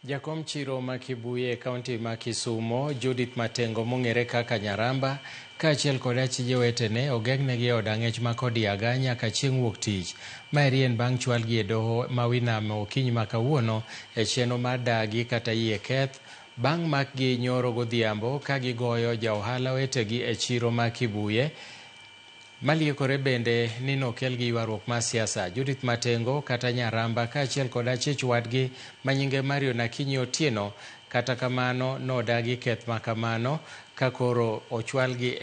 Jakom chiro ma Kibuye e kaunti ma Kisumo, Judith Matengo mong'ere kaka Nyaramba, kaachiel kod achije wetene ogeng'negi e od ang'ech ma Kodiaga nyaka chieng' wuok tich. Maeri en bang' chwalgi e doho ma Winam okinyi ma kawuono e chenro mar dagi kata yie keth bang' makgi nyoro godhiambo ka gigoyo ja ohala wetegi e chiro ma Kibuye Maliekore bende ni nokel gi ywaruok mar siasa. Judith Matengo kata Nyaramba kaachiel kod achich wadgi ma nyinge Marion Akinyi Otieno kata kamano nodagi keth ma kamano ka koro ochwalgi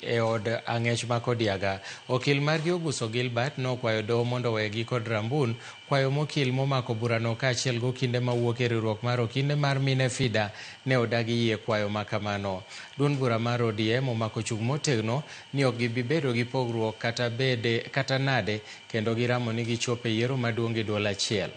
e od ang'ech ma Kodiaga. Okil margi Oguso Gilbert nokwayo doho mondo owegi kod rambun kwayo mokil momako burano kaachiel gokinde mawuok e riwruok mar okinde mar mine FIDA ne odagi yie kwayo ma kamano. Duond bura mar ODM omako chung' motegno ni ok gibi bedo gi pogruok kata bede kata nade kendo giramo ni gichop e yiero maduong' gi duol achiel.